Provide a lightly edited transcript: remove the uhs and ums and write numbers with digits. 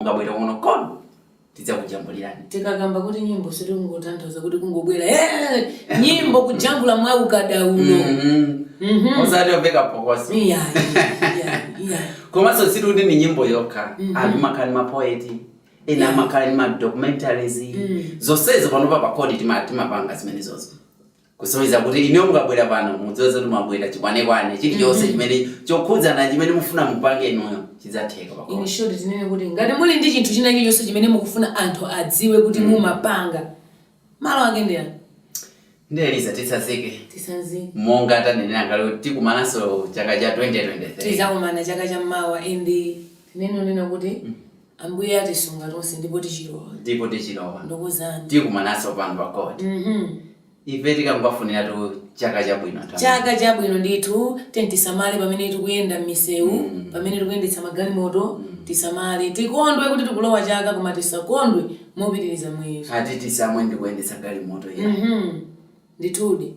Mukabwera kuno kono tidzakujambulirani. Tikakamba kuti nyimbo, sitikungotanthauza kuti kungobwera nyimbo kujambula mwa ukadaulo. Osati omveka phokoso. Iya. Komanso sikuti ni nyimbo yokha. Anthu amakhala ndi ma poet, ena amakhala ndi ma documentaries. Zonsezo panopa pa CORD timapanga zimenezozo, kusonyeza kuti inuyo mukabwera pano mudziwe zoti mwabwera chikwanekwane. Chilichonse chimene chokhudzana chimene mufuna mupange inuyo chidzatheka In pa CORD. short, tinene kuti ngati muli ndi chinthu china chilichonse chimene mukufuna anthu adziwe kuti mumapanga, malo ake ndi ano. Ndi Eliza, titsanzike. Tisanzike. Monga tanenera kale kuti tikumananso chaka cha 2023. Tizakumana chaka chammawa, and tinene kuti Ambuye atisunga tonse ndipo tichilowa. Ndipo tichilowa. Ndikuzani. Tikumananso pano pa CORD. Ife tikangowafuniratu chaka chabwino anthu amene. Chaka chabwino ndithu. Tisamale pamene tikuyenda m'misewu, pamene tikuyendetsa magalimoto. Tisamale, tikondwe kuti tikulowa chaka, koma tisakondwe mopitiriza muyeso. Ati tisamwe ndi kuyendetsa galimoto ya. Ndithudi.